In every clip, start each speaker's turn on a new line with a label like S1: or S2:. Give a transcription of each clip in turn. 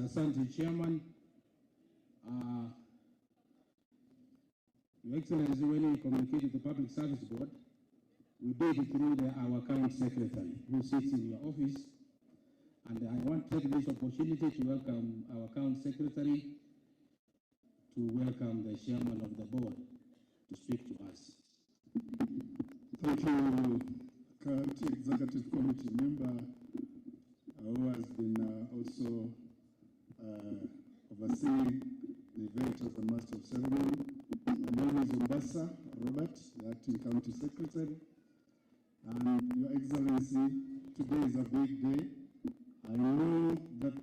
S1: Asante, Chairman. Your Excellency, when we communicated to the Public Service Board, we did it through our current secretary, who sits in your office. And I want to take this opportunity to welcome our current secretary, to welcome the chairman of the board to speak to us.
S2: Thank you, County Executive Committee member, who has been also overseeing the event as the Master of Ceremony. My name is Ombasa Robert, the Acting County Secretary. And Your Excellency, today is a big day. I know that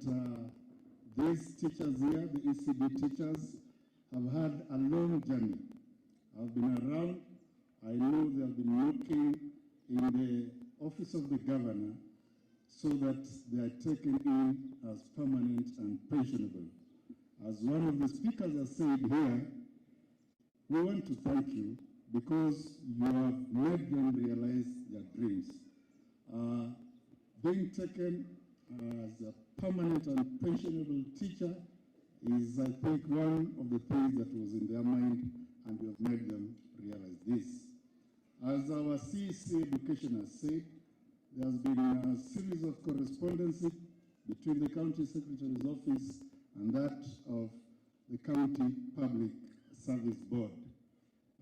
S2: these teachers here, the ECD teachers, have had a long journey. I've been around. I know they have been working in the office of the governor so that they are taken in as permanent and pensionable. As one of the speakers has said here, we want to thank you because you have made them realize their dreams. Being taken as a permanent and pensionable teacher is, I think, one of the things that was in their mind, and we have made them realize this. As our CEC Education has said, there has been a series of correspondence between the County Secretary's office and that of the County Public Service Board.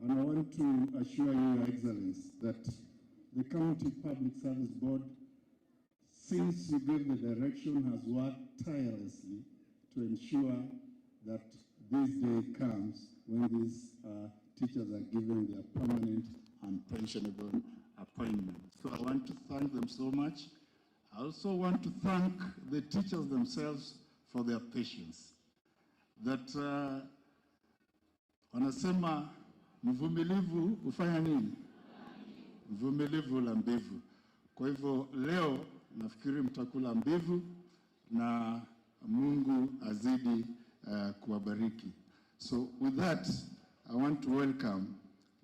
S2: And I want to assure you, Your Excellency, that the County Public Service Board, since you gave the direction, has worked tirelessly to ensure that this day comes when these teachers are given their permanent and pensionable appointment. So I want to thank them so much. I also want to thank the teachers themselves for their patience. That wanasema mvumilivu hufanya nini? Mvumilivu la mbivu. Kwa hivyo leo nafikiri mtakula mbivu na Mungu azidi kuwabariki. So with that, I want to welcome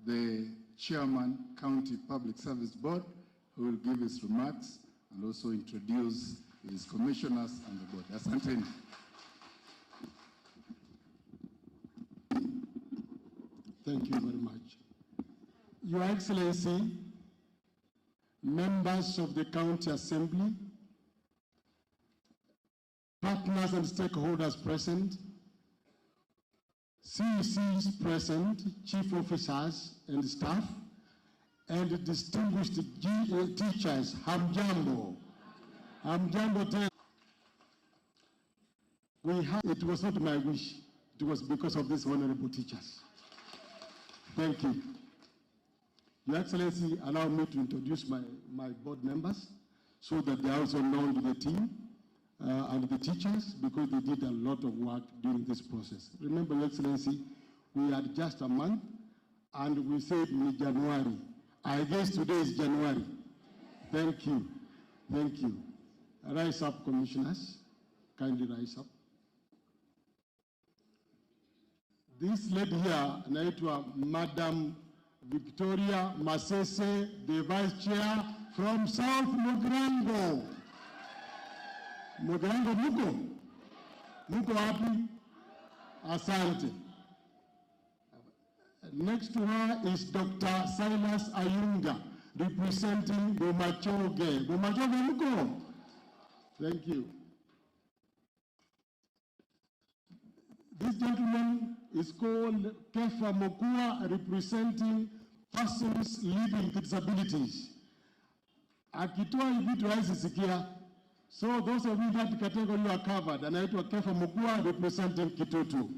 S2: the Chairman, County Public Service Board, who will give his remarks and also introduce his commissioners and the board. Asanteni.
S3: Thank you very much. Your Excellency, members of the County Assembly, partners and stakeholders present, CECs present, chief officers and staff, and distinguished teachers, hamjambo. Hamjambo tena. It was not my wish, it was because of these honorable teachers. Thank you. Your Excellency, allow me to introduce my board members so that they are also known to the team and the teachers, because they did a lot of work during this process. Remember, Your Excellency, we had just a month and we said in January. I guess today is January. Thank you. Thank you. Rise up, commissioners. Kindly rise up. This lady here, anaitwa Madam Victoria Masese, the Vice Chair from South Mugirango. Mugirango muko? Muko wapi? Asante. Next to her is Dr. Silas Ayunga, representing Bomachoge. Bomachoge muko? Thank you. This gentleman is called Kefa Mokua, representing persons living with disabilities. Akitoa hivi hawezi sikia. So those of you in that category are covered. Anaitwa Kefa Mokua, representing Kitutu.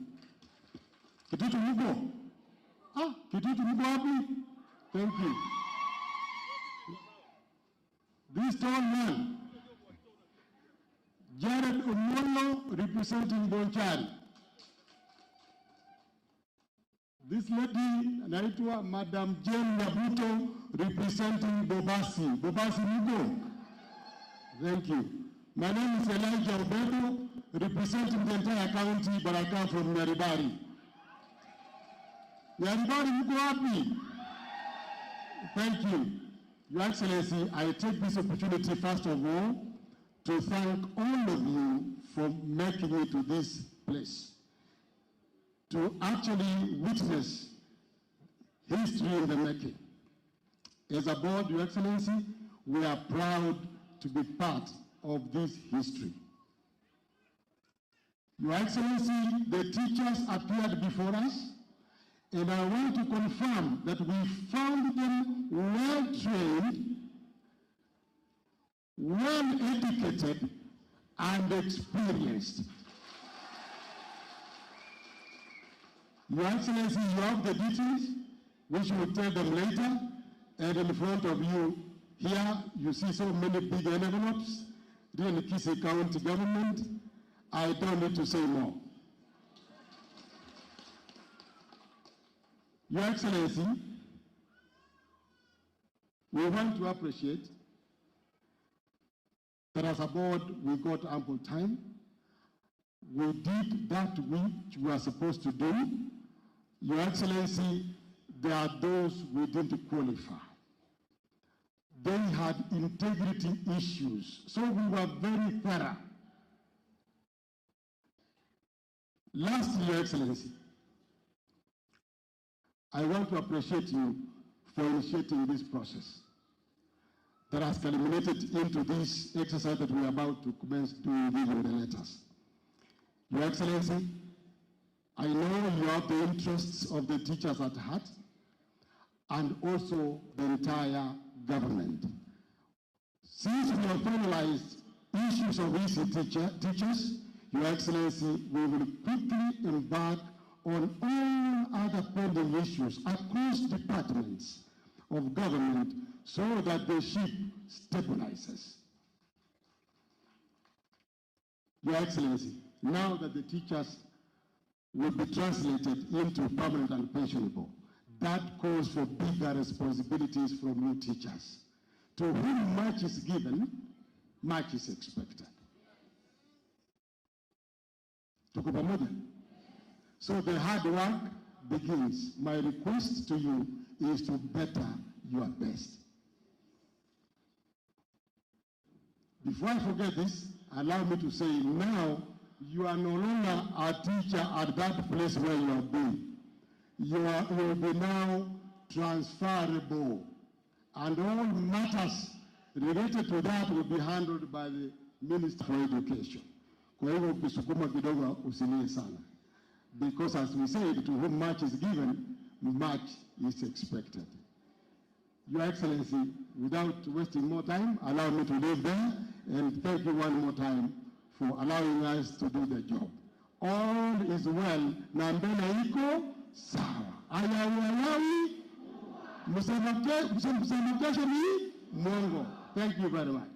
S3: Kitutu muko? Ah, Kitutu muko wapi? Thank you. This tall man, Jared Omolo, representing Bonchari. This lady anaitwa Madam Jane Nyabuto, representing Bobasi. Bobasi muko? Thank you. My name is Elijah Obedo, representing the entire county, but I come from Nyaribari. Nyaribari muko wapi? Thank you. Your Excellency, I take this opportunity first of all to thank all of you for making it to this place, to actually witness history in the making. As a board, Your Excellency, we are proud to be part of this history. Your Excellency, the teachers appeared before us, and I want to confirm that we found them well-trained, well-educated, and experienced. Your Excellency, you have the details, which we will tell them later, and in front of you here, you see so many big envelopes, really Kisii County government. I don't need to say more. Your Excellency, we want to appreciate that as a board, we got ample time. We did that which we are supposed to do. Your Excellency, there are those we didn't qualify. They had integrity issues, so we were very thorough. Lastly, Your Excellency, I want to appreciate you for initiating this process that has culminated into this exercise that we are about to commence doing, giving the letters. Your Excellency, I know you have the interests of the teachers at heart and also the entire government. Since we have finalized issues of EC teachers, Your Excellency, we will quickly embark on all other pending issues across departments of government so that the ship stabilizes. Your Excellency, now that the teachers will be translated into permanent and pensionable, that calls for bigger responsibilities from you teachers. To whom much is given, much is expected. Tuko pamoja? So the hard work begins. My request to you is to better your best. Before I forget this, allow me to say now, you are no longer a teacher at that place where you have been. You will be now transferable, and all matters related to that will be handled by the Minister for Education. Kwa hivyo ukisukuma kidogo usilie sana. Because as we said, to whom much is given, much is expected. Your Excellency, without wasting more time, allow me to leave there and thank you one more time for allowing us to do the job. All is well, na mbele iko sawa. Ayawi ayawi, msema kesho ni mwongo. Thank you very much.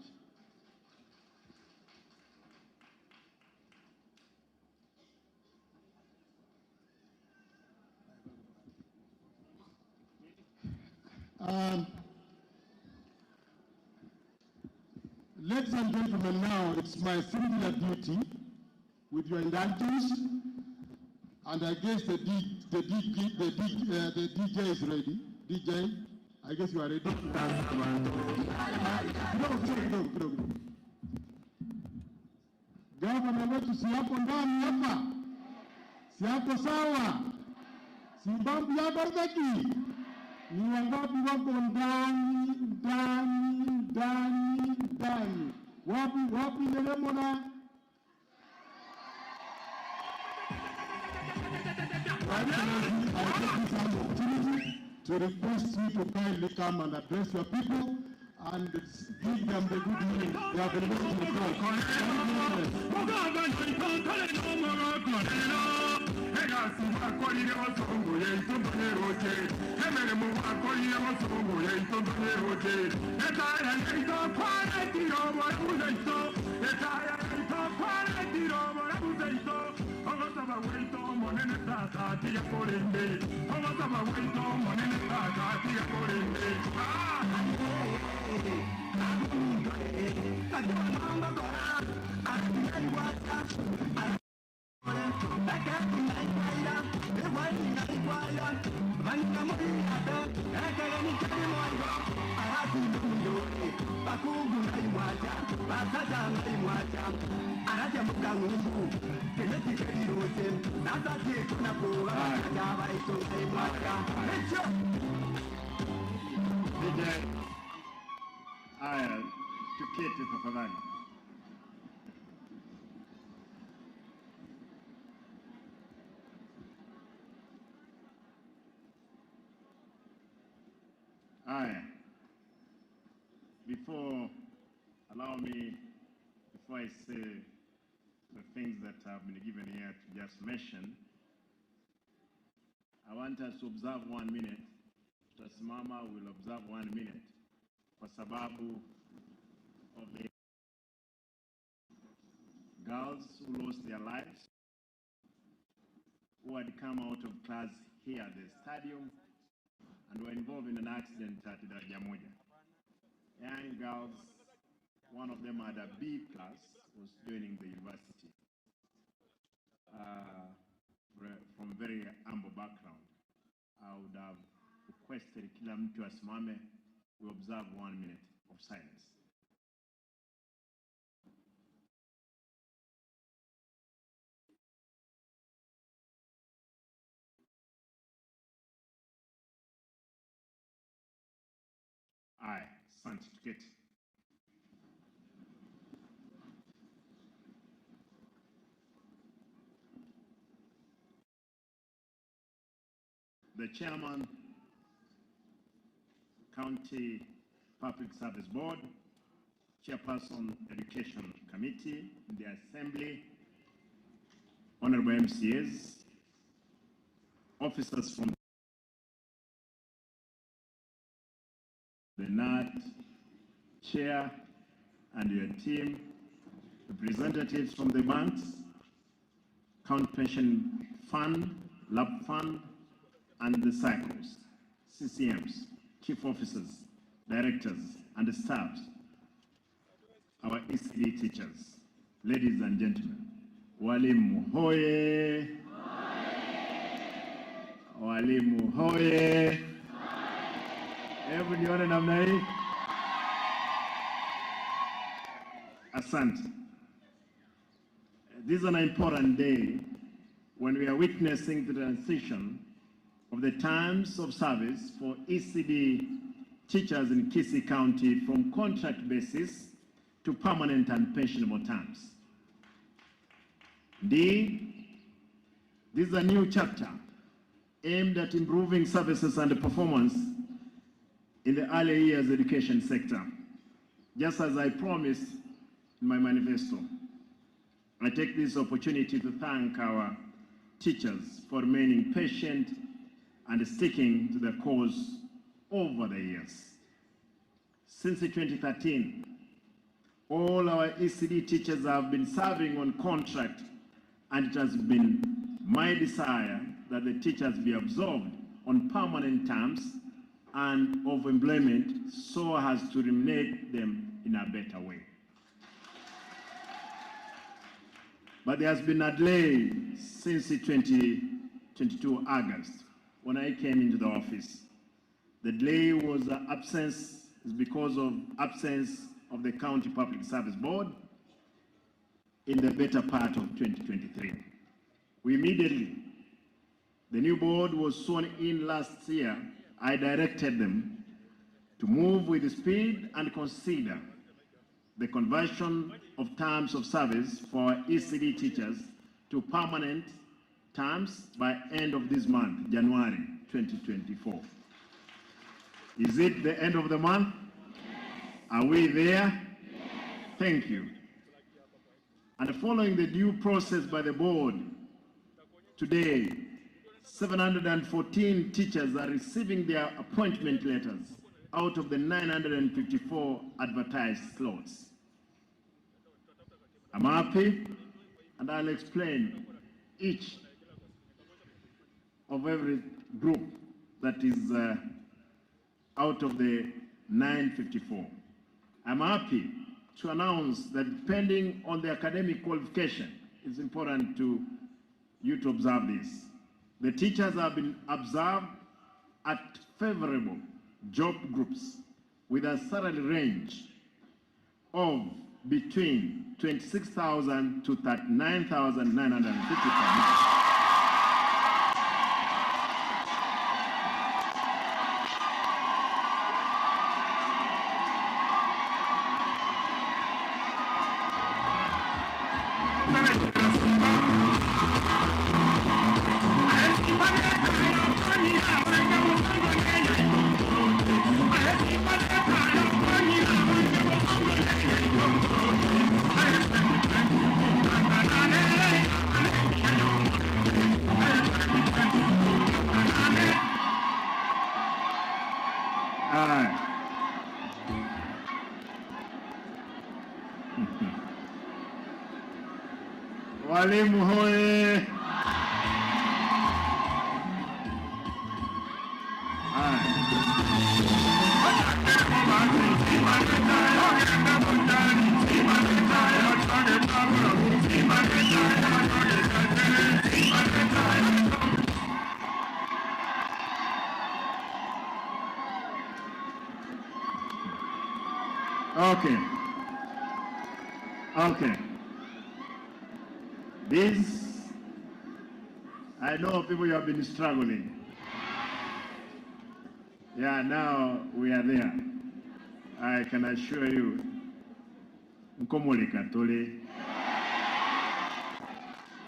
S3: Ladies and gentlemen, now it's my singular duty, with your indulgence, and I guess the DJ is ready. DJ, I guess you are ready. Kidogo. Gavana wetu si hapo ndani hapa, si hapo sawa, si mbambu ya barbecue. Ni wangapi wako ndani, ndani, ndani, ndani? Wapi, wapi Nelemona? I take this opportunity to request you to kindly come and address your people and give them the good news. They have been waiting for.
S4: Haya, tuketi tafadhali. Haya, before, allow me, before I say the things that have been given here to just mention, I want us to observe 1 minute. Tutasimama, will observe 1 minute kwa sababu of the girls who lost their lives, who had come out of class here at the stadium and were involved in an accident at Daraja Moja. Young girls, one of them had a B plus, was joining the university from very humble background. I would have requested kila mtu asimame, we observe 1 minute of silence. Aye, asante, tuketi. The chairman, County Public Service Board, Chairperson, Education Committee, the Assembly, Honorable MCAs, officers from the NAT, chair and your team, representatives from the banks, County Pension Fund, LAP Fund, and the cycles, CCMs, chief officers, directors, and the staffs, our ECD teachers, ladies and gentlemen, walimu hoye! Walimu hoye! Hebu nione namna hii. Asante. This is an important day when we are witnessing the transition of the terms of service for ECD teachers in Kisii County from contract basis to permanent and pensionable terms. Indeed, this is a new chapter aimed at improving services and performance in the early years education sector. Just as I promised in my manifesto, I take this opportunity to thank our teachers for remaining patient and sticking to the course over the years. Since 2013, all our ECD teachers have been serving on contract, and it has been my desire that the teachers be absorbed on permanent terms and of employment so as to remunerate them in a better way. But there has been a delay since 2022 August, when I came into the office. The delay was the absence, is because of absence of the County Public Service Board in the better part of 2023. We immediately, the new board was sworn in last year. I directed them to move with speed and consider the conversion of terms of service for ECD teachers to permanent terms by end of this month, January 2024. Is it the end of the month? Yes. Are we there? Yes. Thank you. And following the due process by the board, today, 714 teachers are receiving their appointment letters out of the 954 advertised slots. I'm happy, and I'll explain each of every group that is out of the 954. I'm happy to announce that depending on the academic qualification, it's important to you to observe this. The teachers have been observed at favorable job groups with a salary range of between 26,000 to 39,950 per month. Aye. Walimu hoye! Aye. Okay. Okay. This, I know people you have been struggling. Yeah, now we are there. I can assure you. Nkomole Katole.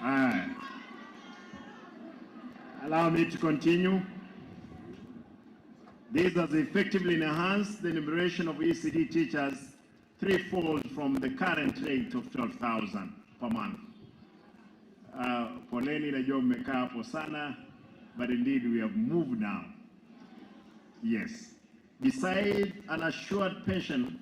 S4: Aye. Allow me to continue. This has effectively enhanced the enumeration of ECD teachers threefold from the current rate of 12,000 per month. Poleni najua mmekaa hapo sana, but indeed we have moved now. Yes. Beside an assured pension,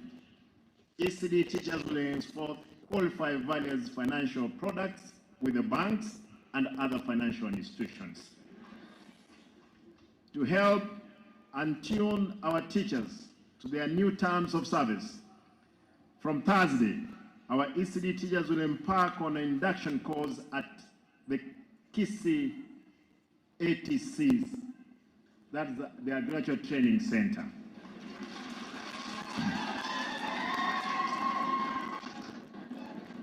S4: ECD teachers will henceforth qualify various financial products with the banks and other financial institutions. To help and tune our teachers to their new terms of service, from Thursday, our ECD teachers will embark on an induction course at the Kisii ATCs, that's the Agricultural Training Center.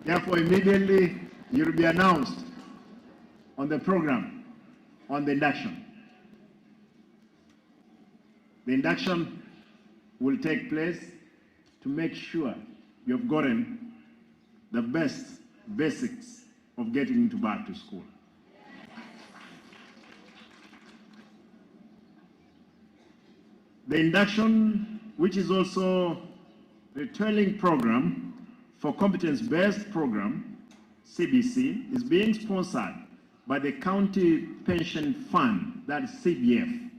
S4: Therefore, immediately you'll be announced on the program, on the induction. The induction will take place to make sure you've gotten the best basics of getting into back to school. The induction, which is also a training program for competence-based program, CBC, is being sponsored by the County Pension Fund, that's CBF.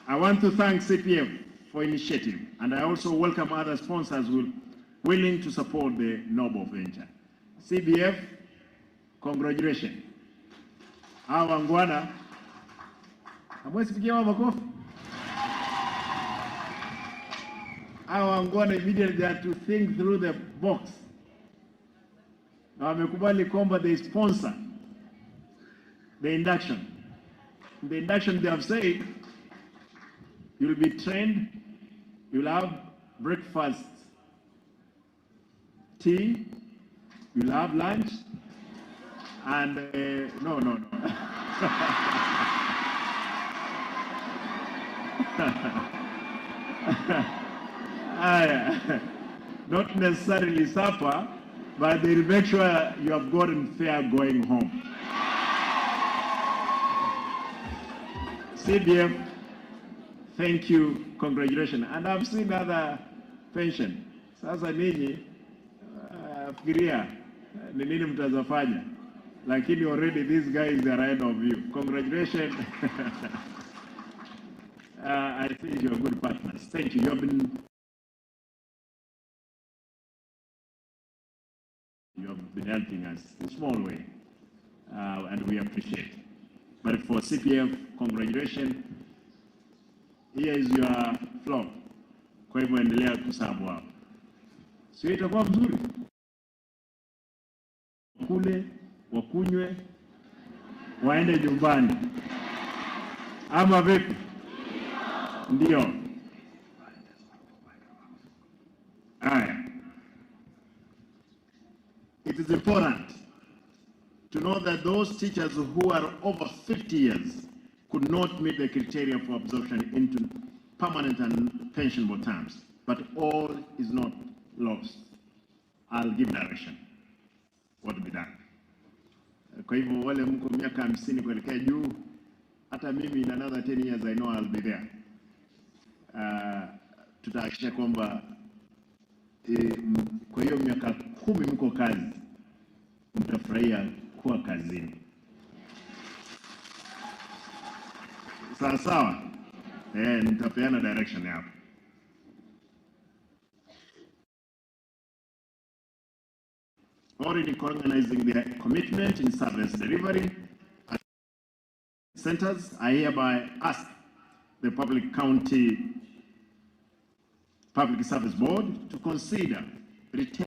S4: I want to thank CPF for initiative, and I also welcome other sponsors who are willing to support the noble venture. CBF, congratulations. Hawa wangwana, hamwezi pigia wao makofi? Hawa wangwana immediately they have to think through the box. Na wamekubali kwamba they sponsor the induction. In the induction they have said, you'll be trained, you'll have breakfast, tea, you'll have lunch, and no. Not necessarily supper, but they'll make sure you have gotten fair going home. CBF, thank you, congratulations. And I've seen other pension. Sasa ninyi, fikiria, ni nini mtazafanya. Lakini already these guys are ahead of you. Congratulations. I think you're good partners. Thank you. You have been helping us in a small way, and we appreciate. But for CPF, congratulations. Here is your floor. Kwa hivyo endelea kusabu hapo. Sio itakuwa mzuri. Kule, wakunywe, Waende nyumbani. Ama vipi? Ndio. Haya. It is important to know that those teachers who are over 50 years could not meet the criteria for absorption into permanent and pensionable terms, but all is not lost. I'll give direction what to be done. Kwa hivyo wale mko miaka 50 kuelekea juu, hata mimi in another 10 years I know I'll be there. Tutahakikisha kwamba kwa hiyo miaka 10 mko kazi, mtafurahia kuwa kazini. Sawa sawa. Nitapeana direction hapo. Already recognizing their commitment in service delivery at centers, I hereby ask the Public County Public Service Board to consider retaining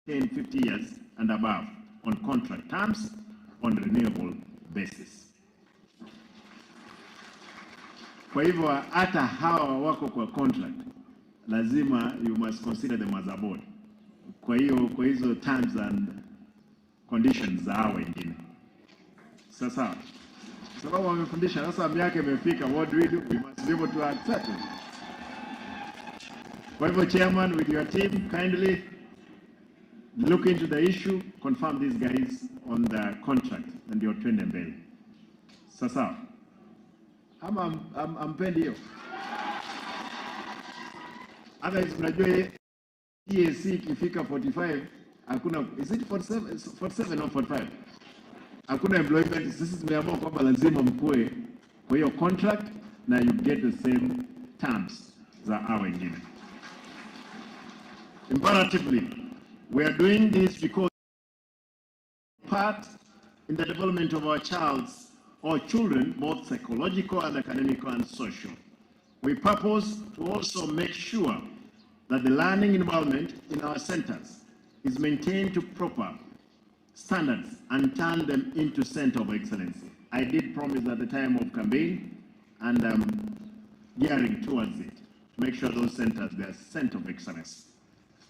S4: 50 years and above on contract terms on renewable basis. Kwa hivyo hata hawa wako kwa contract, lazima you must consider them as a board. Kwa hiyo kwa hizo terms and conditions za hao wengine. Sasa sababu wamefundisha, sasa miaka imefika, what do we do? We must be able to accept it. Kwa hivyo chairman, with your team, kindly look into the issue, confirm these guys on the contract, and ndio twende mbele. Sasa ama ampendi hiyo. Otherwise mnajua TSC ikifika 45 hakuna, is it 47, 47 or 45? Hakuna employment. Sisi tumeamua kwamba lazima mkue kwa hiyo contract na you get the same terms za hao wengine. Imperatively, we are doing this because part in the development of our child's or children, both psychological and academic and social. We purpose to also make sure that the learning environment in our centers is maintained to proper standards and turn them into center of excellence. I did promise at the time of campaign, and I'm gearing towards it to make sure those centers, they are center of excellence.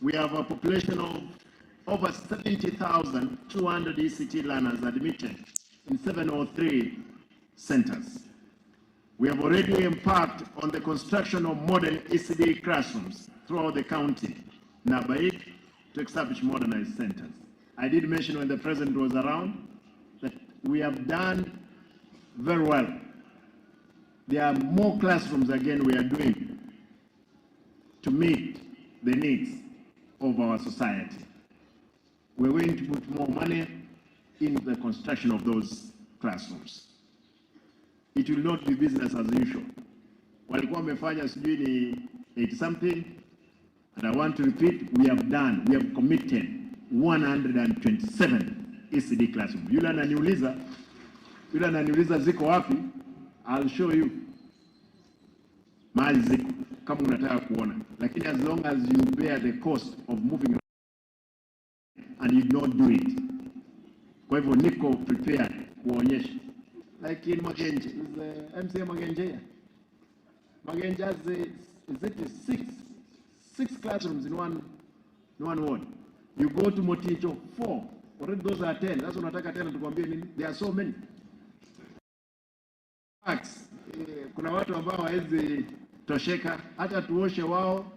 S4: We have a population of over 70,200 ECT learners admitted in 703 centers. We have already embarked on the construction of modern ECD classrooms throughout the county, Nabaik, to establish modernized centers. I did mention when the president was around that we have done very well. There are more classrooms again we are doing to meet the needs of our society. We're going to put more money in the construction of those classrooms. It will not be business as usual. Walikuwa wamefanya sijui ni 80 something, and I want to repeat, we have done, we have committed 127 ECD classrooms. Yule ananiuliza ziko wapi? I'll show you. Mahali ziko kama unataka kuona. Lakini as long as you bear the cost of moving and you don't do it. Kwa hivyo niko prepared kuonyesha. Like in Magenje, is the MCA Magenje here? Magenje has is it six classrooms in one ward. You go to Moticho, 4. Already those are 10. That's unataka tena tukwambie nini? There are so many. Facts. Kuna watu ambao hawezi tosheka, hata tuoshe wao,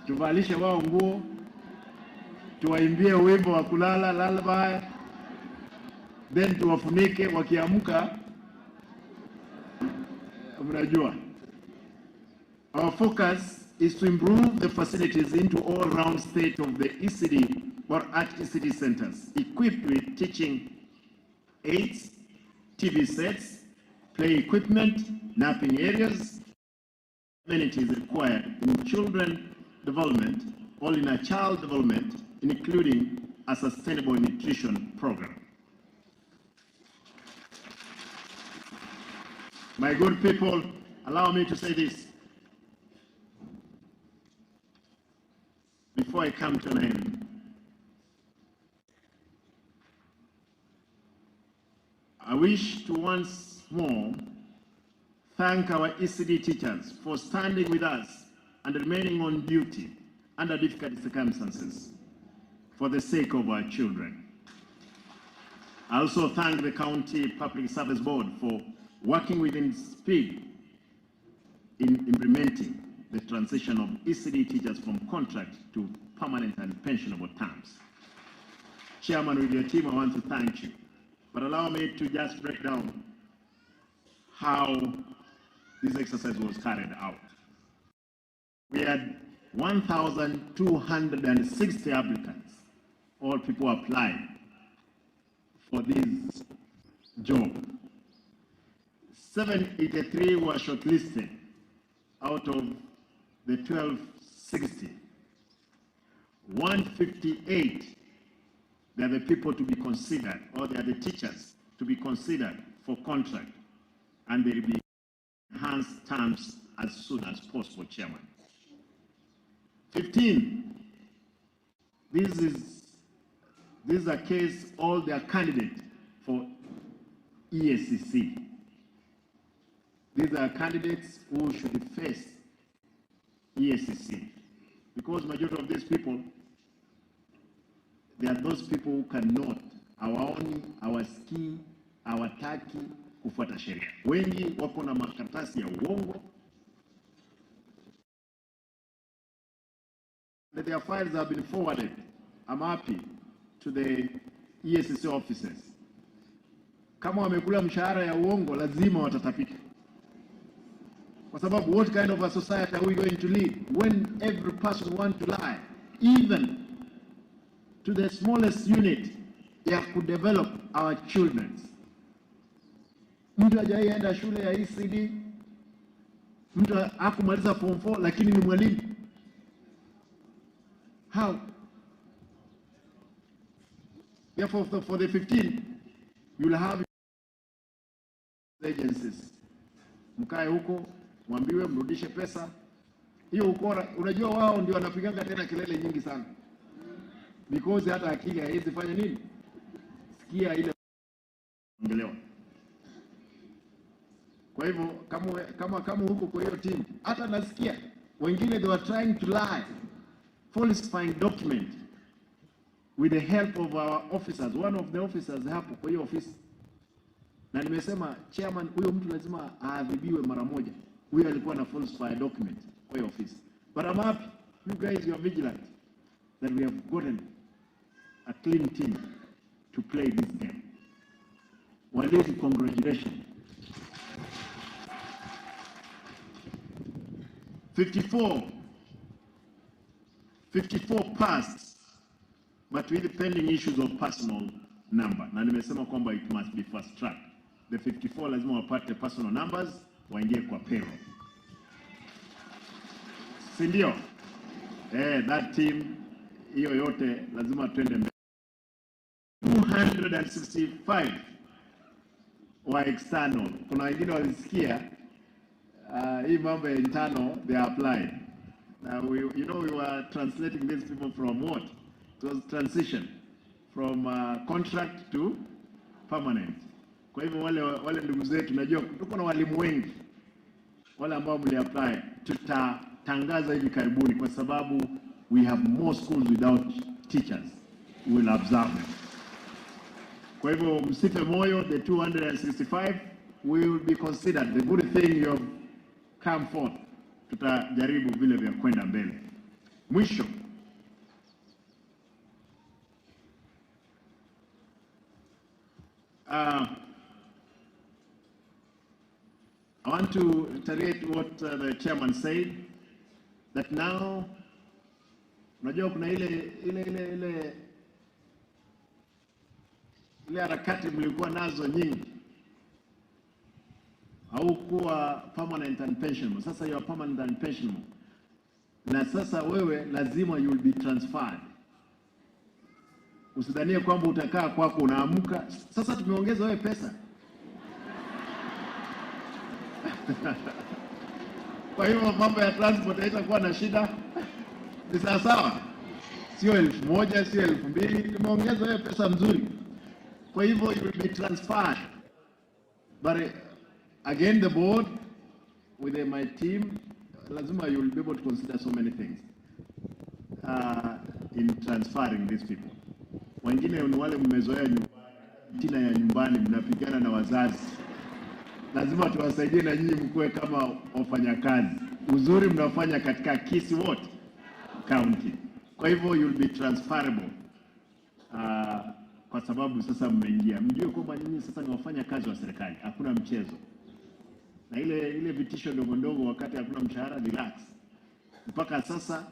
S4: tuvalishe wao nguo, tuwaimbie wimbo wa kulala lullaby, then tuwafunike, wakiamka mnajua. Our focus is to improve the facilities into all-round state of the ECD or at ECD centers, equipped with teaching aids, TV sets, play equipment, napping areas, amenities required in children development, all in a child development, including a sustainable nutrition program. My good people, allow me to say this before I come to an end. wish to once more thank our ECD teachers for standing with us and remaining on duty under difficult circumstances for the sake of our children. I also thank the County Public Service Board for working within speed in implementing the transition of ECD teachers from contract to permanent and pensionable terms. Chairman, with your team, I want to thank you. But allow me to just break down how this exercise was carried out. We had 1,260 applicants, all people applied for this job. 783 were shortlisted out of the 1,260. 158, they are the people to be considered, or they are the teachers to be considered for contract, and they will be enhanced terms as soon as possible, Chairman. 15, this is a case, all their candidates for EACC. These are candidates who should face EACC, because majority of these people, they are those people who cannot, hawaoni, hawasikii, hawataki kufuata sheria. Wengi wako na makaratasi ya uongo. Their files have been forwarded, I'm happy, to the EACC officers. Kama wamekula mshahara ya uongo, lazima watatapika. Kwa sababu what kind of a society are we going to lead when every person wants to lie, even to the smallest unit ya kudevelop our children? Mtu hajaienda shule ya ECD, mtu hakumaliza form 4 lakini ni mwalimu. How? Therefore, for the 15, you'll have agencies. Mkae huko, mwambiwe mrudishe pesa. Hiyo ukora, unajua wao ndio wanapiganga tena kelele nyingi sana. Because hata akili haiwezi fanya nini? Sikia ile ongelewa. Kwa hivyo kama huko kwa hiyo team, hata nasikia wengine they were trying to lie, falsifying document with the help of our officers. One of the officers hapo kwa hiyo office. Na nimesema chairman, huyo mtu lazima aadhibiwe mara moja. Huyo alikuwa na falsify document kwa hiyo office. But I'm happy, you guys, you are vigilant that we have gotten a clean team to play this game. Walimu, congratulations. 54 passed, but with the pending issues of personal number. Na nimesema kwamba it must be fast track. The 54 lazima wapate personal numbers, waingie kwa payroll. Si ndio? That team, hiyo yote lazima twende mbele. 265 wa external. Kuna wengine walisikia hii mambo ya internal, they applied. Now we were translating these people from what? It was transition from contract to permanent. Kwa hivyo wale ndugu zetu, najua tuko na walimu wengi wale ambao mliapply, tutatangaza hivi karibuni kwa sababu we have more schools without teachers. We will observe them. Kwa hivyo msife moyo, the 265 will be considered. The good thing you have come forth. Tutajaribu vile vya kwenda mbele. Mwisho, I want to reiterate what the chairman said, that now, unajua kuna ile harakati mlikuwa nazo nyingi. Haukuwa permanent and pensionable. Sasa you are permanent and pensionable. Na sasa wewe lazima you will be transferred. Usidhanie kwamba utakaa kwako unaamka. Sasa tumeongeza wewe pesa. Kwa hivyo mambo ya transport haitakuwa na shida. Ni sawa sawa. Sio 1000, sio 2000, tumeongeza wewe pesa mzuri. Kwa hivyo you will be transferred. But again, the board with my team, lazima you will be able to consider so many things in transferring these people. Wengine ni wale mmezoea nyumbani, tina ya nyumbani, mnapigana na wazazi. Lazima tuwasaidie na nyinyi mkuwe kama wafanyakazi. Uzuri mnafanya katika Kisii what? County. Kwa hivyo you'll be transferable. Kwa sababu sasa mmeingia. Mjue kwamba nyinyi sasa ni wafanyakazi wa serikali, hakuna mchezo. Na ile vitisho ndogo ndogo wakati hakuna mshahara, relax. Mpaka sasa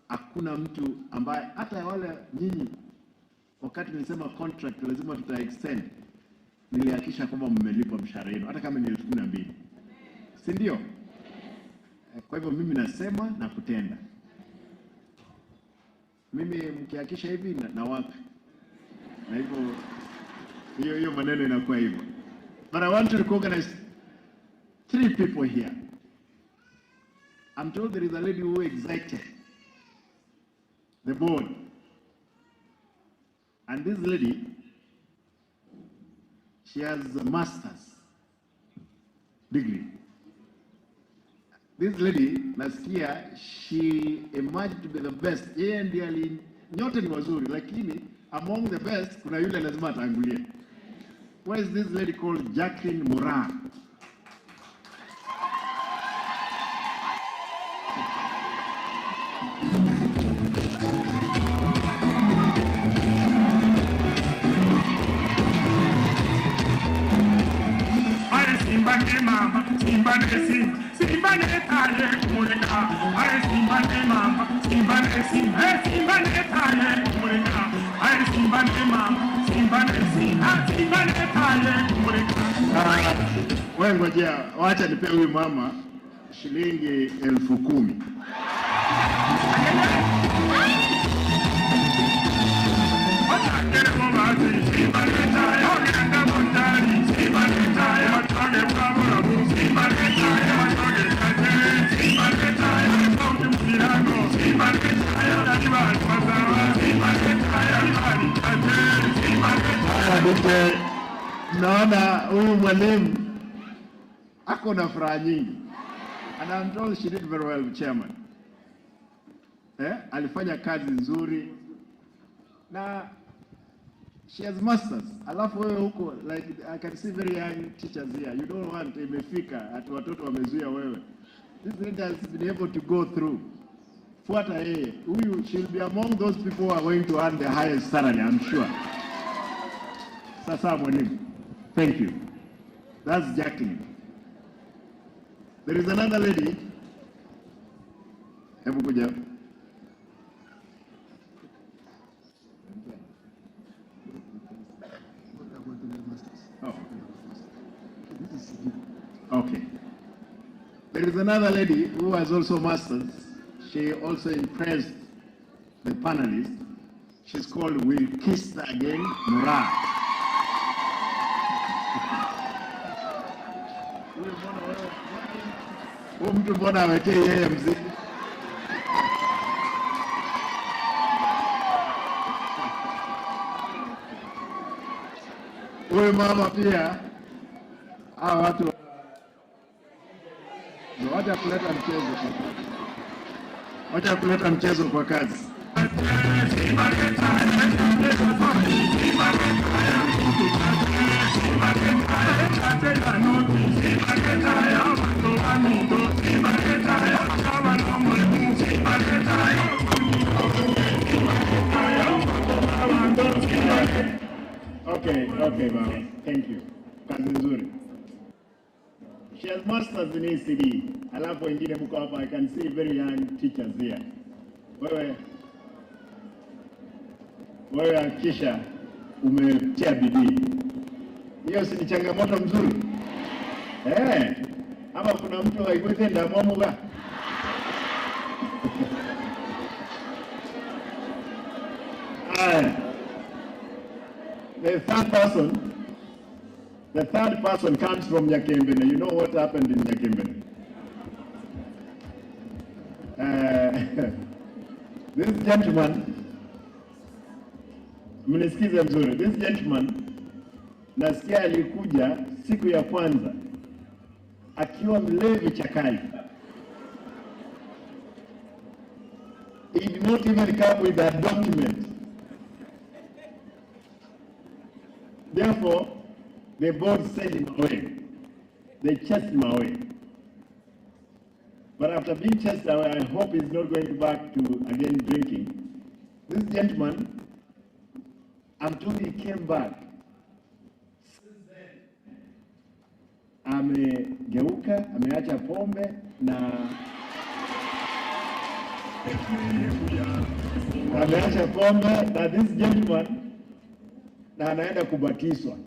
S4: hakuna mtu ambaye, hata wale nyinyi wakati nilisema contract lazima tuta extend, nilihakikisha kwamba mmelipwa mshahara wenu hata kama ni 12,000. Si ndio? Kwa hivyo mimi nasema na kutenda. Mimi mkihakikisha hivi na waka. Na hivyo hiyo maneno inakuwa hivyo. But I want to recognize 3 people here. I'm told there is a lady who excited the board. And this lady, she has a master's degree. This lady, nasikia, she emerged to be the best. Yeye ndiye ali, nyote ni wazuri, lakini among the best, kuna yule lazima atangulie. Where is this lady called Jacqueline Mura? Wewe ngojea, wacha nipe huyu mama shilingi 10,000. Naona huyu mwalimu ako na furaha nyingi. And I'm told she did very well, chairman. Alifanya kazi nzuri. Na she has masters. Alafu wewe huko, like I can see very young teachers here. You don't want imefika ati watoto wamezuia wewe. This lady has been able to go through. Fuata yeye. Huyu, she'll be among those people who are going to earn the highest salary, I'm sure. Sasa mwalimu. Thank you. That's Jacqueline. There is another lady. Hebu kuja. Oh. Okay. There is another lady who has also masters. She also impressed the panelists. She's called Wilkista again Mura. Huyu mtu mbona awekee yeye mzigo? Huyu mama pia, hawa watu wacha kuleta mchezo. Wacha kuleta mchezo kwa kazi. Okay, mama. Thank you. Kazi nzuri. She has masters in ECD. Alafu wengine mko hapa, I can see very young teachers here. Wewe hakikisha umetia bidii. Hiyo si ni changamoto mzuri? Ama kuna mtu haikuti ndamomuga. The third person comes from Nyakembene. You know what happened in Nyakembene? This gentleman, mnisikize mzuri. This gentleman, nasikia alikuja Siku ya kwanza akiwa mlevi chakali. He did not even come with a document. Therefore, the board sent him away. They chased him away. But after being chased away, I hope he's not going back to again drinking. This gentleman, I'm told he came back. Since then, amegeuka, ameacha pombe na ameacha pombe na this gentleman na anaenda kubatizwa.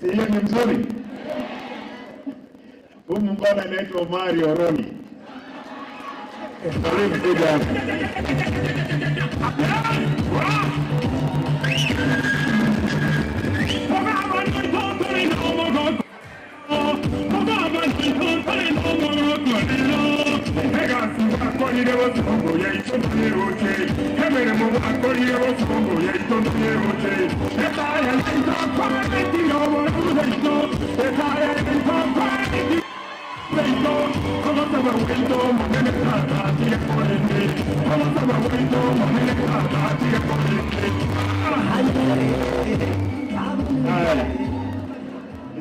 S4: Si hiyo ni mzuri? Huyu mbona anaitwa Mario Roni. Karibu kuja hapa.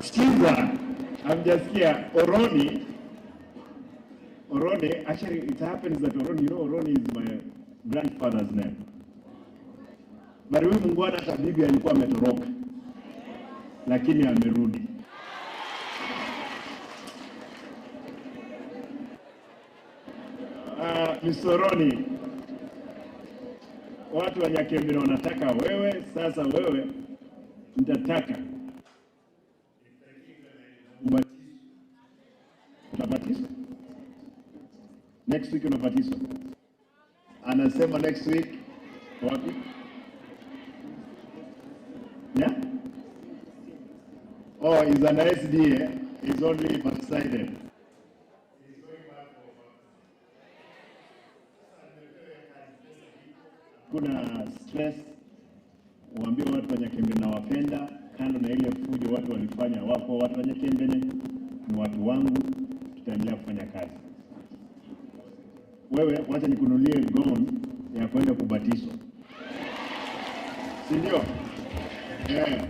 S4: Sikiza, hamjasikia Oroni. Oroni, actually it happens that Oroni, you know Oroni is my grandfather's name. But huyu mungwana hata bibi alikuwa ametoroka, lakini amerudi. Mr. Oroni, watu wa Nyakembene wanataka wewe, sasa wewe nitataka utabatizwa. Next week unabatizwa. Anasema next week wapi? Yeah? Oh, he's an SDA. He's only backslided. Kuna stress, waambie watu wa Nyakembene nawapenda, kando na ile fujo watu walifanya, wapo watu wa Nyakembene ni watu wangu, tutaendelea kufanya kazi. Wewe wacha nikununulie gown ya kwenda kubatizwa. Si ndio? Eh.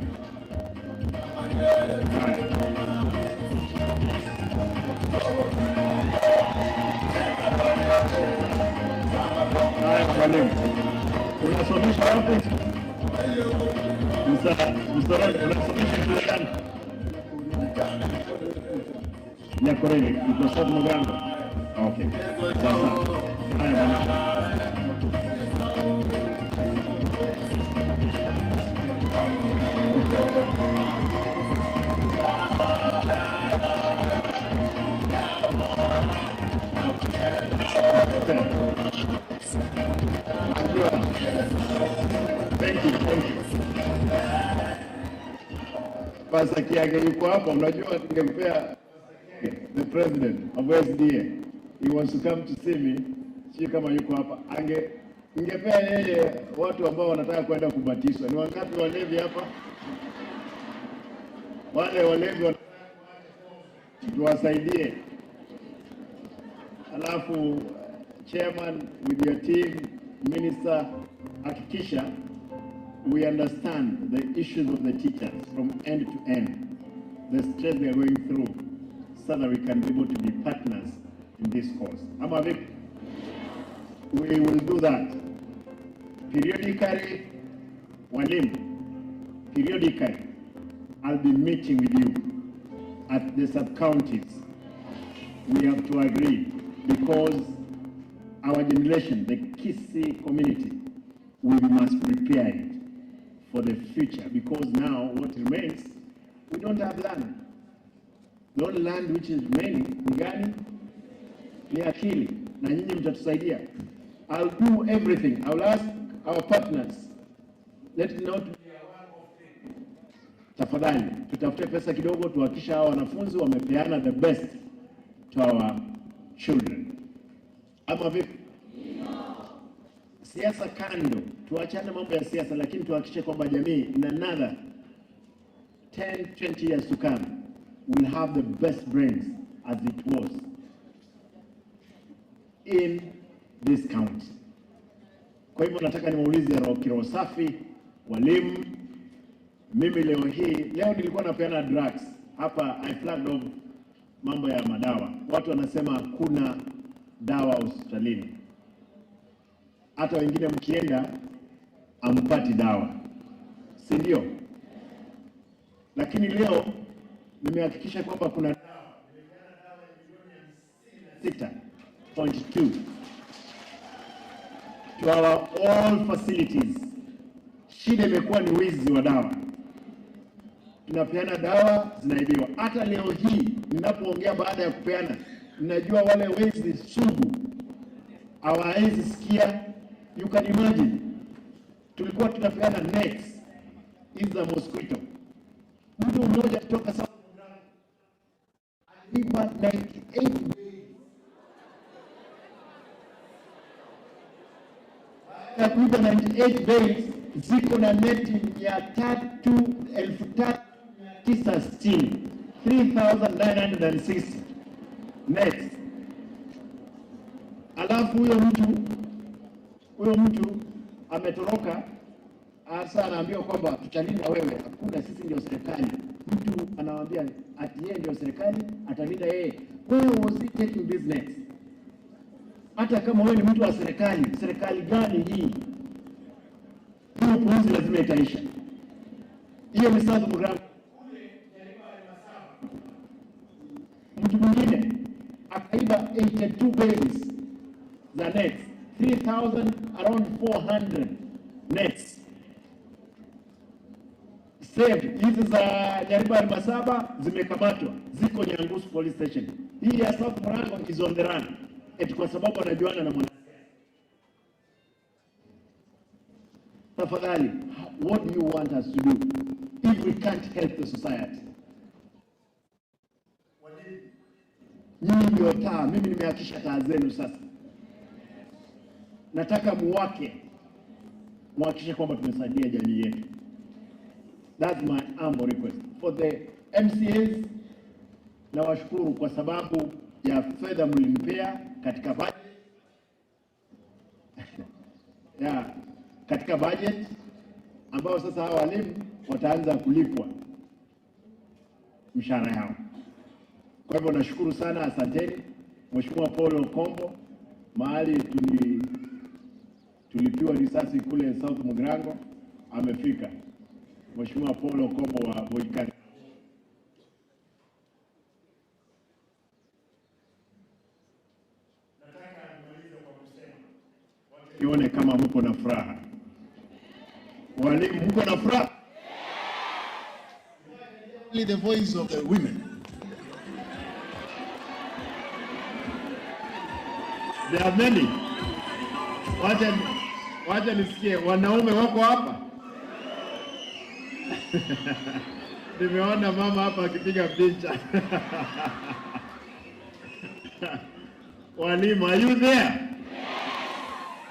S4: Haya, mwalimu. Unasomesha wapi? Msa, unasomesha shule gani? Nyakoreni, iko South Mugango. Okay. Sasa. Haya bwana. Thank you, thank you. Pastor Kiage yuko hapa, unajua tungempea the president of SDA. He wants to come to see me. Sio kama yuko hapa. Ningepea yeye watu ambao wanataka kwenda kubatizwa. Ni wangapi walevi hapa? Wale walevi tuwasaidie. Alafu chairman with your team, minister, hakikisha we understand the issues of the teachers from end to end, the stress they are going through, so that we can be able to be partners in this cause. Ama vipi? We will do that. Periodically, walimu, periodically, I'll be meeting with you at the sub-counties. We have to agree because our generation, the Kisii community, we must prepare it for the future, because now what remains, we don't have land. The only land which is remaining ni gani? Ni akili, na nyinyi mtatusaidia. I'll do everything. I'll ask our partners. Let it not be a one-off thing. Tafadhali, tutafute pesa kidogo tuhakikisha hawa wanafunzi wamepeana the best to our children. Ama vipi? Siasa kando, tuachane mambo ya siasa, lakini tuhakikishe kwamba jamii in another 10, 20 years to come will have the best brains as it was in this county. Kwa hivyo nataka niwaulize kiroho safi walimu. Mimi leo hii, leo nilikuwa napeana drugs hapa, I flagged off mambo ya madawa. Watu wanasema kuna dawa hospitalini, hata wengine mkienda ampati dawa, si ndio? Lakini leo nimehakikisha kwamba kuna dawa, nimepeana dawa ya milioni 6.2 to our all facilities. Shida imekuwa ni wizi wa dawa. Tunapeana dawa zinaibiwa. Hata leo hii ninapoongea, baada ya kupeana, ninajua wale wezi sugu hawawezi sikia. You can imagine, tulikuwa tunapeana nets hizi za mosquito. Mtu mmoja kutoka South aliiba 98. Ya kuiba 98 bales ziko na neti 3960, 3960 nets. Alafu huyo mtu ametoroka. Sasa anaambiwa kwamba tutalinda wewe. Hakuna, sisi ndio serikali. Mtu anawaambia ati yeye ndio serikali, atalinda yeye. Where was he taking this nets? Hata kama wewe ni mtu wa serikali, serikali gani hii? Hiyo upuuzi lazima itaisha. Hiyo ni South Mugirango. Mtu mwingine akaiba 82 bales za nets, 3000 around 400 nets. Same hizi za Nyaribari Masaba zimekamatwa, ziko Nyangusu Police Station. Hii ya South Mugirango is on the run, eti kwa sababu anajuana na mwana. Tafadhali, what do you want us to do if we can't help the society? Nyinyi ndio taa, mimi nimewakisha taa zenu sasa. Nataka muwake, muhakikishe kwamba tumesaidia jamii yetu. That's my humble request. For the MCAs, nawashukuru kwa sababu ya fedha mlinipea katika budget. Yeah, katika budget ambao sasa hawa walimu wataanza kulipwa mshahara yao. Kwa hivyo nashukuru sana, asanteni. Mheshimiwa Paul Okombo, mahali tulipiwa risasi kule South Mugirango amefika. Mheshimiwa Paul Okombo wa Boikani. Nataka nimalize kwa kusema, nione kama mko na furaha. Walimu, mko na furaha?
S2: Only the voice of the women.
S4: There are many. Wacha nisikie wanaume wako hapa. Nimeona mama hapa akipiga picha. Walimu, are you there?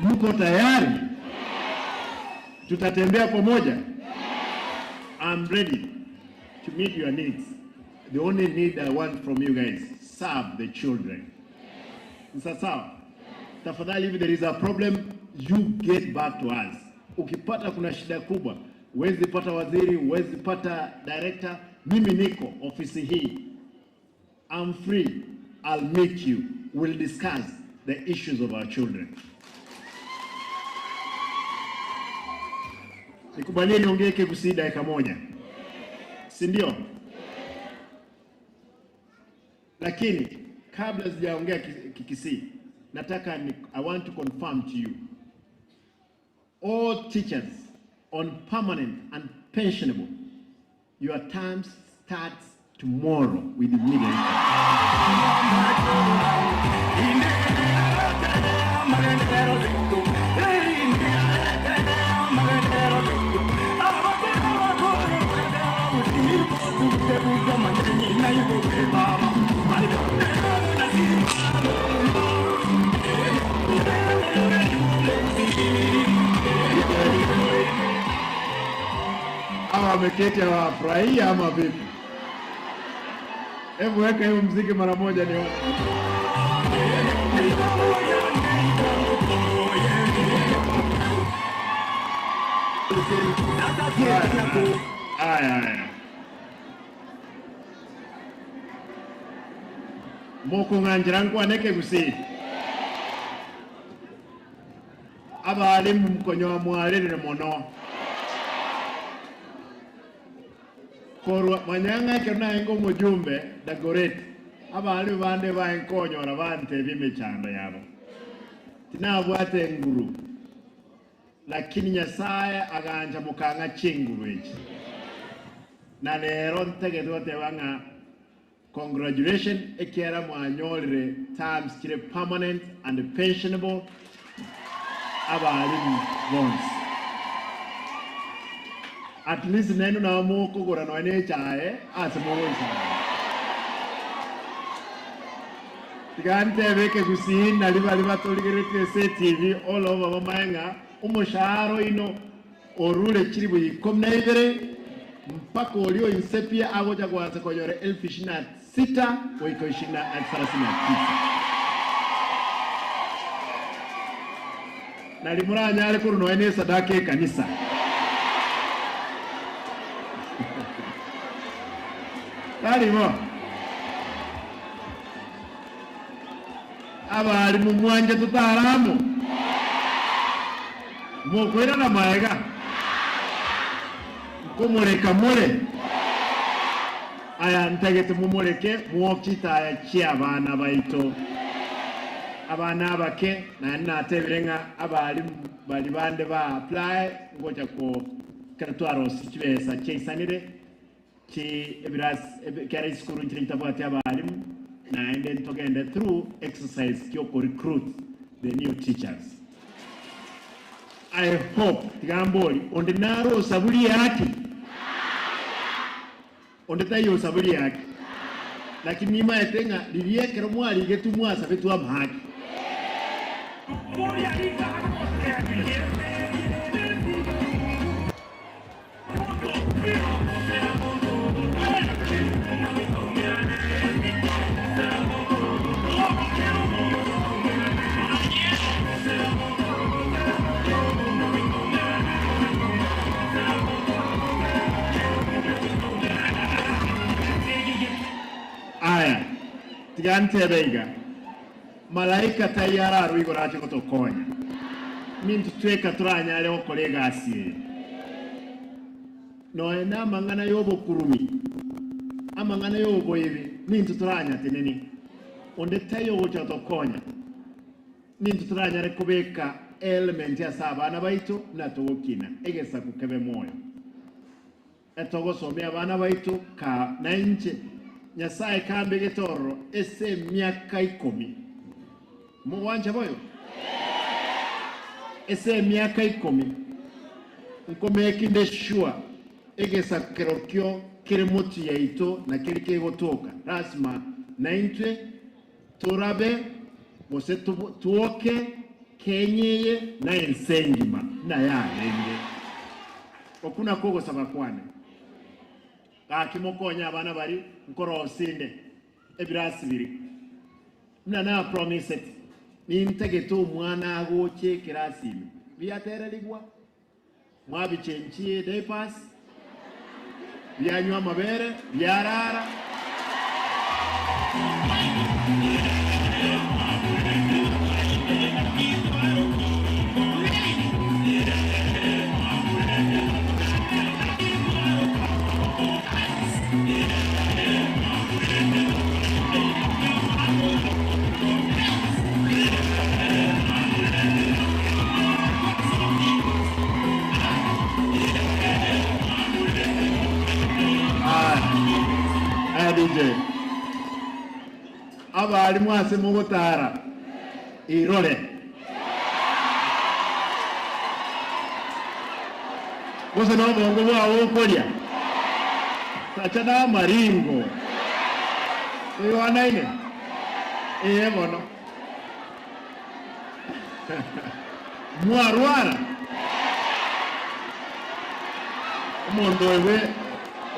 S4: Mko tayari? Tutatembea pamoja? I'm ready to meet your needs. The only need I want from you guys, serve the children. Sawa sawa. Tafadhali, if there is a problem, you get back to us. Ukipata kuna shida kubwa, huwezi pata waziri, huwezi pata director, mimi niko ofisi hii. I'm free. I'll meet you. We'll discuss the issues of our children. Nikubalie niongee Kigusii dakika moja, si ndio? Lakini kabla sijaongea Kikisii, nataka I want to confirm to you all teachers on permanent and pensionable, your terms starts tomorrow with immediate effect. wameketi hawafurahia ama vipi? Hebu weka hiyo mziki mara moja nione. Aya, aya. Mukung'anjira nkwaneke gusi abalimu mkonyoa mwarire mono korwa manyang'a ekero naenge omojumbe Dagoretti abalimu bande baenkonyora bantebia emechando yabo tinabwate enguru lakini Nyasaye aganja mukang'a chinguru echi na lero ntegete goteba ng'a congratulations ekera mwanyorire terms chire permanent and pensionable abalimu bonsi. At least nenu na mukugura noene echae ase mogoisana tigantebeke gusii nari bari batoligeretie ase TV all over bamae ng'a omoshahara ino orure chiribu 12 mpaka olio insepia agoja kuanza konyore 26,000 goika 39. Nari muranyare korwa noe ne sadaka ekanisa. Taribo abarimu mwanje tutaramu mukwira na maega nkumureka mure aya ntagete mumureke muokitaya chia abana baito abana abake na natebire ng'a abarimu bari bande ba apply ngoja ko karatwaro chibesa cheisanire chi ebiras kera iskuru nchiri tabwati abarimu naende ntogende through exercise kyoko recruit the new teachers. I hope tigambori onde naro saburi yake onde tayo saburi yake lakini nima etenga liliekero mwali getumwa sabetu amhaki. Aya tigantebeiga malaika tayara ruigo rache gotokonya mintu tweka turanyare gokora egasi eye noe na amang'ana ya obokurumi amang'ana ya oboibi nintu turanyateneni onde tayo gocha gotokonya nintu turanyare kobeka element ase abana baito buna togokina egesaku kebe moyo etogosomia abana baito ka nainche Nyasaye kambe getoro ese miaka 10 mugwanja boyo ese miaka 10 nkomekinde sure egesa kerokio kere mutu yaito na kere kegotoka lazima naintwe turabe gose tuoke kenyeye na ensengima na yarenge okuna kogosaba kwane gakimokonya abana bari nkorosinde ebirasi biri mna na promise it nintegete omwana agoche ekirasi ime biatererigwa mwabichenchie diapers byanywa amabere byarara DJ abalimu ase mugotara irore gose no bongo bwago okoria tacha na maringo iwanaine ee bono mwarwara Omonto ewe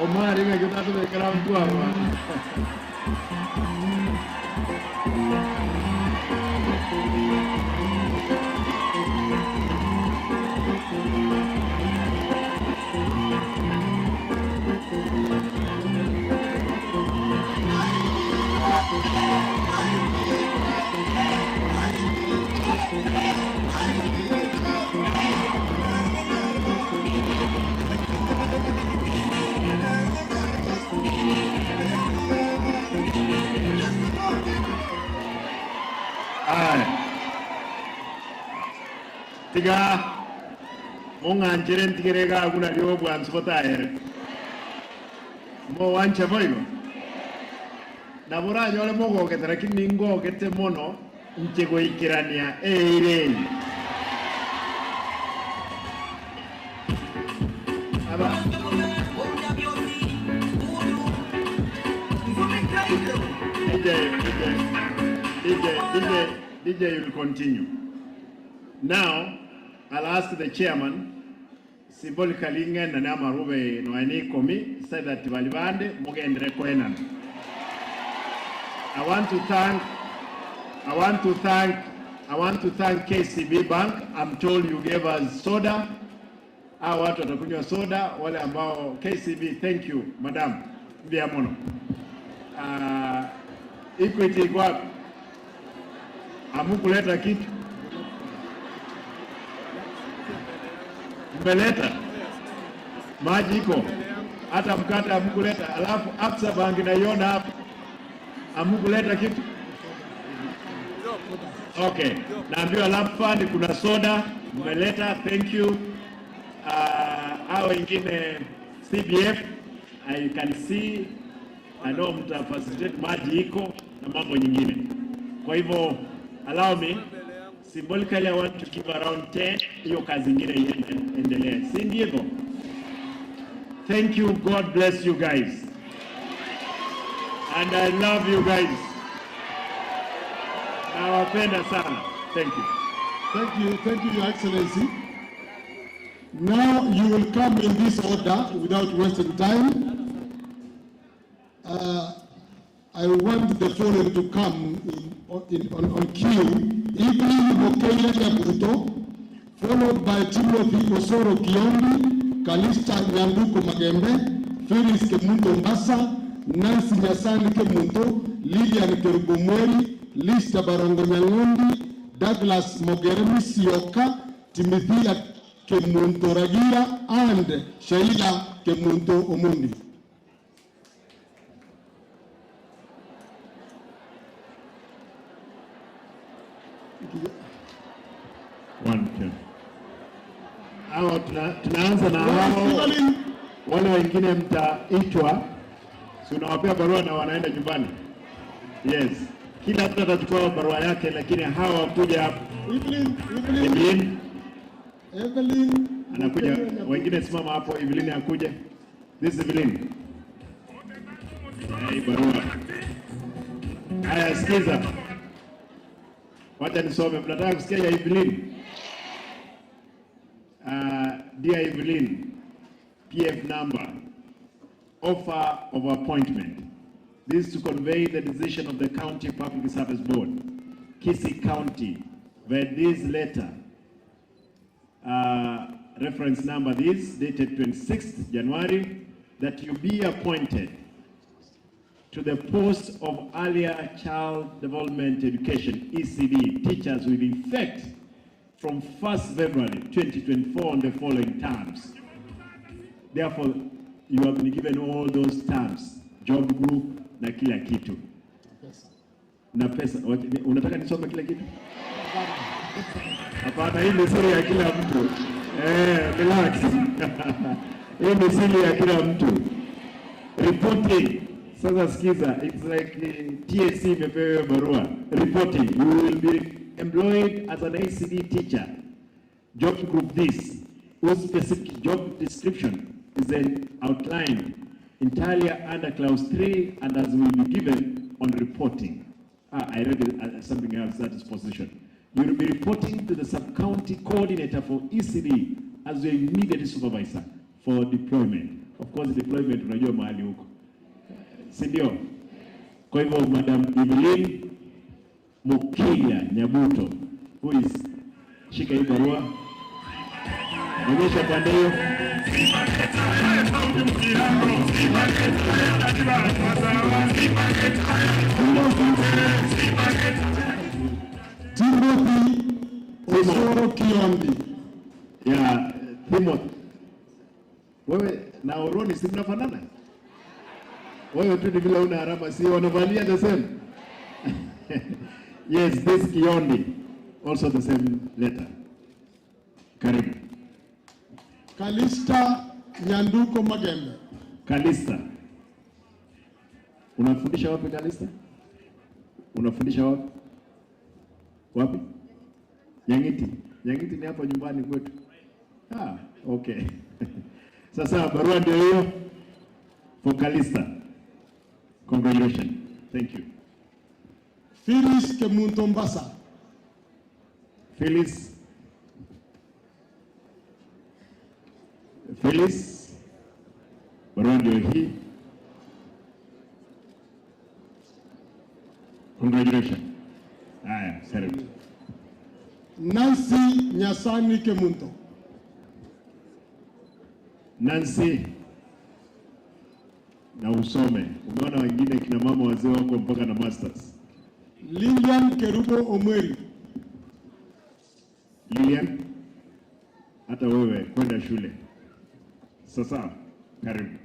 S4: omwari ng'aki otatobekera mtwama. Aya. Tiga mong'anchere ntigere gakuna ryo bwansi botaere. Mo wancha boigo. Na boranyore mogogete lakini ningogete mono nche goikerania eire. Aba DJ, DJ, DJ, DJ, DJ will continue. Now, I'll ask the chairman, symbolically ng'enda n'amarube noani komi, said that balibande mugendere koenana. I want to thank, I want to thank, I want to thank KCB Bank. I'm told you gave us soda. Hawa watu watakunywa soda, wale ambao KCB, thank you, madam. Mbia mono. Equity iko wapi? Hamukuleta kitu? Mmeleta maji iko, hata mkate hamukuleta. Alafu Absa Bank naiona hapa, hamukuleta kitu? Okay, naambiwa Lab Fund kuna soda mmeleta, thank you. Hao wengine CBF, I can see, I know mta facilitate maji iko na mambo nyingine. Kwa hivyo allow me symbolically I want to give around 10, hiyo kazi ingine iendelee, si ndivyo? Thank you, God bless you guys. And I love you guys. Nawapenda sana. Thank you.
S3: Thank you, Your Excellency. Now you will come in this order without wasting time. I want the following to come on queue. Evelyn Mokeya Nyabuto, followed by Timothy Osoro Kiondi, Kalista Nyanduko Magembe, Phyllis Kemunto Mbasa, Nancy Nyasani Kemunto, Lilian Kerubomweri, Lista Barongo Nyangondi, Douglas Mogeremi Sioka, Timothy Kemunto Ragira, and Sheila Kemunto Omundi.
S4: One, two. Hao tunaanza na hao. Wale wengine mtaitwa, si unawapea barua na wanaenda nyumbani. Yes. Kila mtu atachukua barua yake, lakini hawa wakuja hapa.
S3: Evelyn, Evelyn.
S4: Evelyn.
S3: Evelyn.
S4: Anakuja. Wengine simama hapo, Evelyn akuja. This is Evelyn. Hey, barua. Haya, sikiza. Wacha nisome. Mnataka kusikia ya Evelyn? Dear Evelyn, PF number, offer of appointment. This is to convey the decision of the County Public Service Board, Kisii County, where this letter, reference number this, dated 26th January, that you be appointed to the post of Earlier Child Development Education, ECD, teachers with effect from 1st February 2024 on the following terms. Therefore, you have been given all those terms, job group na kila kitu. Na pesa. Unataka nisome kila kitu? Hapana, hii ni siri ya kila mtu. Relax. Hii ni siri ya kila mtu. Reporting. Sasa sikiza, it's like TSC imepewa barua. Reporting, you will be employed as an ACD teacher. Job group this, whose specific job description is then outlined entirely under clause 3 and as will be given on reporting. I read something else, that is position. You will be reporting to the sub-county coordinator for ECD as your immediate supervisor. For deployment. Of course deployment unajua mahali huko, si ndio? Kwa hivyo Madam Evelyn Mukila Nyabuto, who is, shika hii barua, onyesha pande hiyo.
S3: Timothy Osoro Kiondi.
S4: Ya Timothy. Wewe na Oroni si mnafanana? Wewe tu ni vile una harama, si wanavalia the same? Yes, this Kiondi, also the same letter. Karibu.
S3: Kalista Nyanduko Magembe.
S4: Kalista. Unafundisha wapi Kalista? Unafundisha wapi? Wapi? Nyang'iti. Nyang'iti ni hapa nyumbani kwetu. Ah, okay. Sasa barua ndio hiyo for Kalista. Congratulations. Thank you.
S3: Phyllis Kemunto Mbasa.
S4: Phyllis. Phyllis. Barua ndio hii. Congratulations. Haya, karibu.
S3: Nancy Nyasani Kemunto.
S4: Nancy, na usome. Umeona wengine kina mama wazee wako mpaka na masters.
S3: Lilian Kerubo Omweri.
S4: Lilian, hata wewe kwenda shule. Sasa, karibu.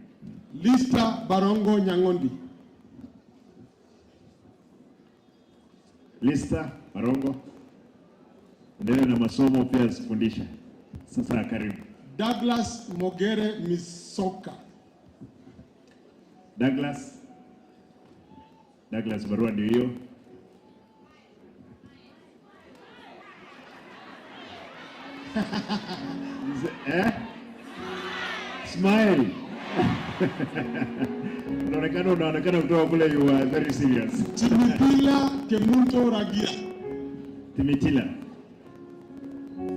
S3: Lista Barongo Nyangondi.
S4: Lista Barongo, endelea na masomo pia fundisha. Sasa karibu.
S3: Douglas Mogere Misoka.
S4: Douglas. Douglas, barua ndio hiyo. Eh? Smile. Unaonekana kutoka kule, you are very serious.
S3: Timitila Kemunto Ragia.
S4: Timitila.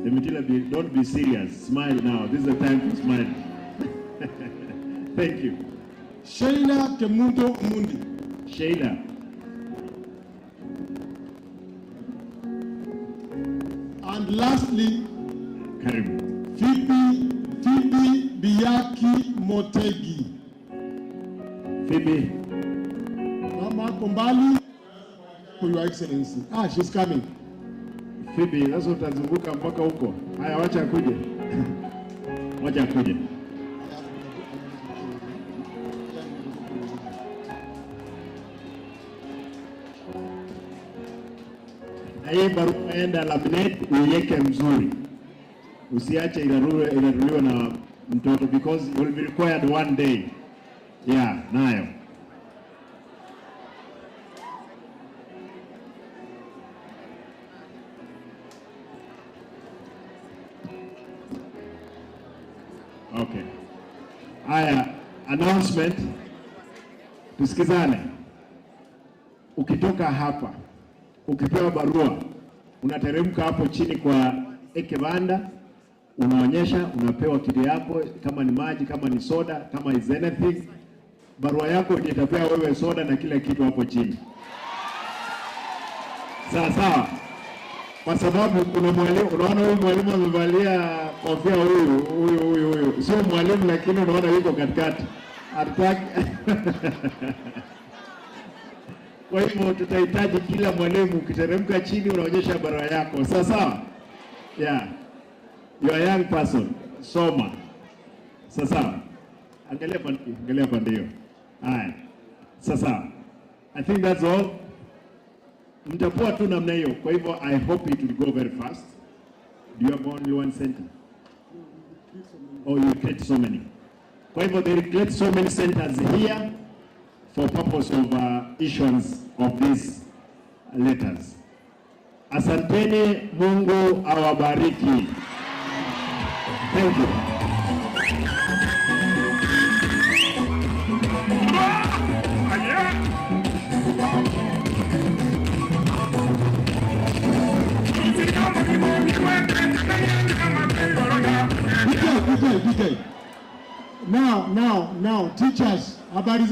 S4: Timitila, don't be serious. Smile now. This is the time to smile. Thank you.
S3: Sheila Kemunto Mundi.
S4: Sheila.
S3: And lastly,
S4: Karibu.
S3: Phoebe Biyaki Motegi.
S4: Phoebe.
S3: Mama Kombali, for Your Excellency. Ah, she's coming.
S4: Phoebe, sasa utazunguka mpaka huko. Haya, wacha akuje. Wacha akuje. Na hii barua enda laminate, uiweke mzuri. Usiache iraruliwe na mtoto, because it will be required one day. Yeah, nayo. Okay. Haya, announcement. Tusikizane. Ukitoka hapa, ukipewa barua, unateremka hapo chini kwa Ekebanda, unaonyesha, unapewa kitu yako, kama ni maji, kama ni soda, kama is anything. Barua yako ndio itapea wewe soda na kila kitu hapo chini. Sawa sawa. Kwa sababu kuna mwalimu, unaona huyu mwalimu amevalia kofia huyu, huyu, huyu, huyu. Sio mwalimu lakini unaona yuko katikati. Hataki. Kwa hivyo tutahitaji kila mwalimu, ukiteremka chini unaonyesha barua yako. Sawa sawa? Yeah. You are a young person. Soma. Sawa sawa. Angalia pande, angalia pande hiyo. Haya. Sawa sawa. I think that's all. Mtakuwa tu namna hiyo. Kwa hivyo I hope it will go very fast. Do you have only one center? Oh, you create so many. Kwa hivyo they create so many centers here for purpose of issuance of these letters. Asanteni, Mungu awabariki. Thank you.
S3: DJ, DJ, DJ. Now, now, now, teachers, habari.